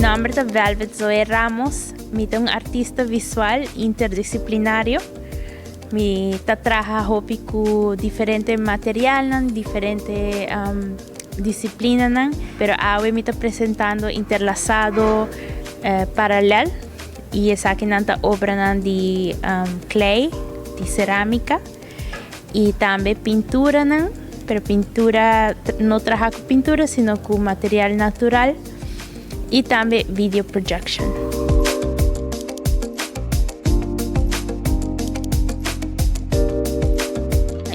nomber ta Velvet Zoe Ramos, mi ta un artista visual interdisciplinario. Mi ta traha hopi ku diferente materialnan, diferente disiplinanan, pero awe mi ta presentando Interlasado Paralel y esakinan ta obranan di klei, di cerámica y tambe pinturanan, pero pintura no traha ku pintura sino ku material natural. Y tambe video projection.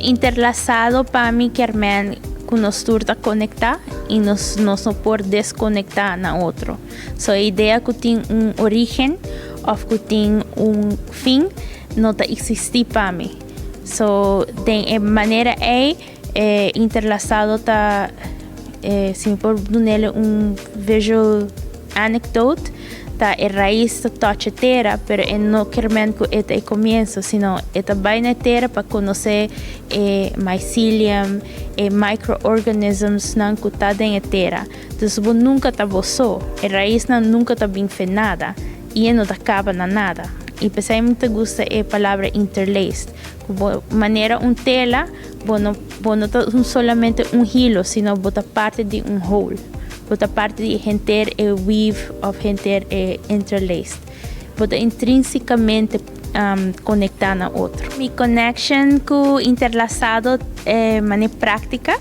Interlasado pa mi kier men cu nos tur ta conecta y nos nos no por desconecta na otro. So e idea cu tin un origen of cu tin un fin no ta existi pa mi. So den e manera ey E interlasado ta, si mi por dunele un visual anecdote, ta e rais ta touch e tera, pero e no kerment ku e ta e komienso, sino e ta bai na e tera pa konosé e mycelium, e microorganismsnan ku ta den e tera. Dus bo nunka ta bo so, e raisnan nunka ta bin fe nada i e no ta kaba na nada. I p'esei mi ta gusta e palabra interlaced. Ku bo manera un tela, bo no bo no ta un solamente un hilo, sino bo ta parti di un whole. Bo ta parti di henter e weave of henter e interlaced. Bo ta intrínsicamente conectá na otro. Mi connection ku interlasado e manera práctica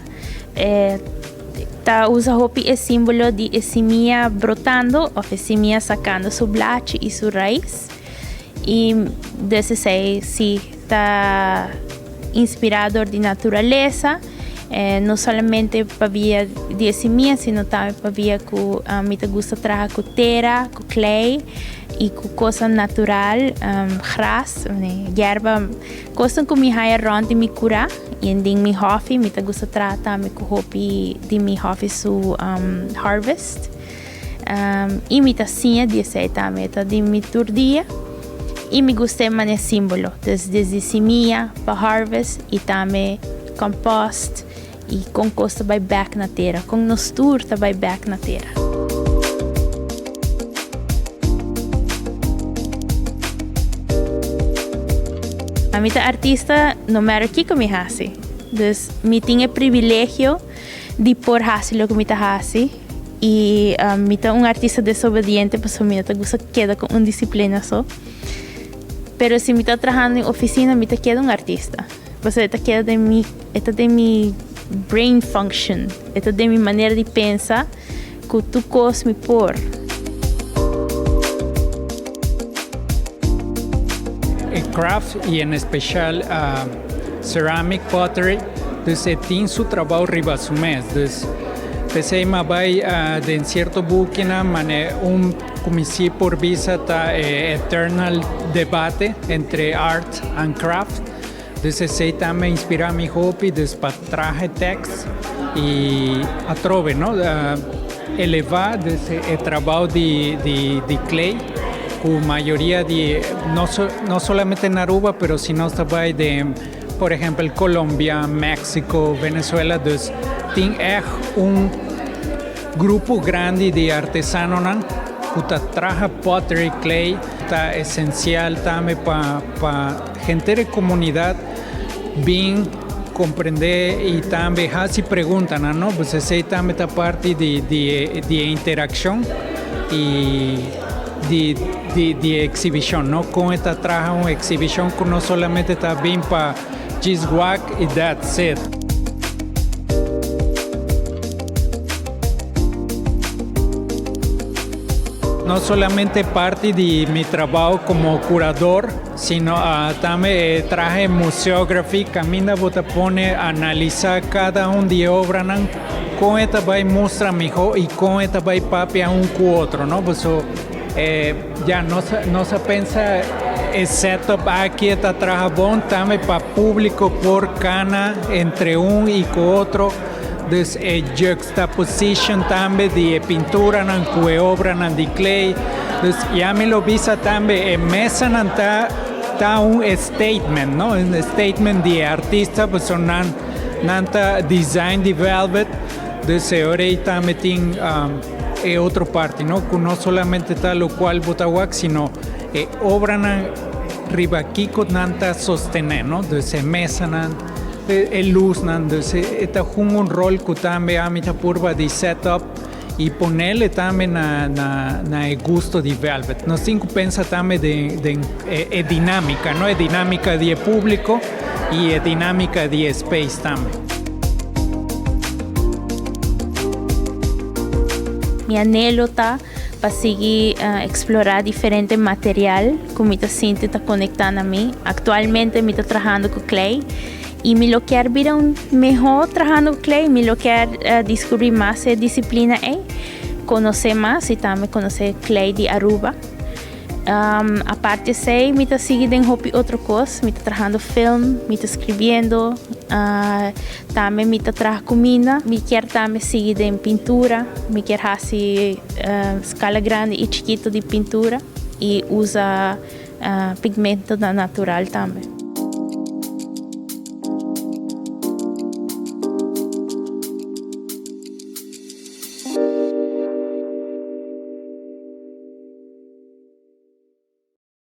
e ta usa hopi e símbolo di e simia brotando of e simia sacando su blachi y su rais. I des esei si ta inspirá dor di naturalesa, no solamente pabia di e simia, sino tambe pabia ku mi ta gusta traha ku tera, ku klei i ku kosnan natural, gras, yerba, kosnan ku mi haya rònt di mi kurá i den mi hòfi. Mi ta gusta traha tambe ku hopi di mi hòfi su harvest. I mi ta siña di esei tambe, ta di mi tur dia i mi gusta e manera simbolo, dus desde simia pa harvest i tambe compost i kon kos ta bai bek na tera, kon nos tur ta bai bek na tera. Mi ta artista no matter kiko mi hasi, dus mi tin e privilegio di por hasi loke mi ta hasi i mi ta un artista desobediente pasobra mi no ta gusta keda ku un disiplina so. Pero si mi ta trahando den ofisina mi ta keda un artista pasobra e ta keda den mi e ta den mi brain function e ta den mi manera di pensa ku tur kos mi por. E craft y en especial ceramic pottery dus e tin su trabou riba su mes dus p'esey mi a bay den cierto bukinan mane un cu mi si por bisa ta e eternal debate entre art and craft dus esey tambe a inspira mi hopi dus pa traha e tekst y atrobe no eleva dus e trabou di clay cu mayoria di no solamente na Aruba pero si nos ta bay den por ehempel Colombia, Mexico, Venezuela dus tin echt un grupo grandi di artesanonan cu ta traha pottery clay ta esencial tambe pa pa Henter e comunidad bin comprende y tambe haci preguntanan, no? Pues esey tambe ta parti di di e di e interaccion y di di di e exhibicion, no? Con e ta traha un exhibicion cu no solamente ta bin pa djis wak y that's it. No solamente parti di mi trabao como curador, Sino tambe e trahe museography caminda bo ta pone analisa cada un di e obranan con e ta bay mustra miho y con e ta bay papia un cu otro no paso ya nos nos a pensa e setup aki e ta traha bon tambe pa publico por cana entre un y cu otro dus e juxtaposition tambe di e pinturanan cu e obranan di clay. Dus ya mi lo bisa tambe e mesanan ta ta un statement, no? Un statement di e artista pasobra nan nan ta design di velvet. Dus e ora ei tambe tin. e otro parti, no? Cu no solamente ta locual bo ta wak, sino e obranan riba kico nan ta sostene, no? Dus e mesanan, e luznan, dus e ta hunga un rol cu tambe ami ta purba di set up y ponele tambe na e gusto di Velvet. Nos tin cu pensa tambe den e dinamica, no? E dinamica di e publico y e dinamica di e space tambe. Mi anhelo ta pa sigui explora diferente material cu mi ta sinti ta conecta na mi. Actualmente mi ta trahando cu clay y mi lo kier bira un mehor trahando cu clay. Mi lo kier descubri mas e disciplina ey, conoce mas y tambe conoce clay di Aruba. Aparte esey mi ta sigui den hopi otro cos. Mi ta trahando film, mi ta scribiendo, tambe mi ta traha cuminda. Mi kier tambe sigui den pintura, mi kier haci scala grandi y chikito di pintura y usa pigmento natural tambe.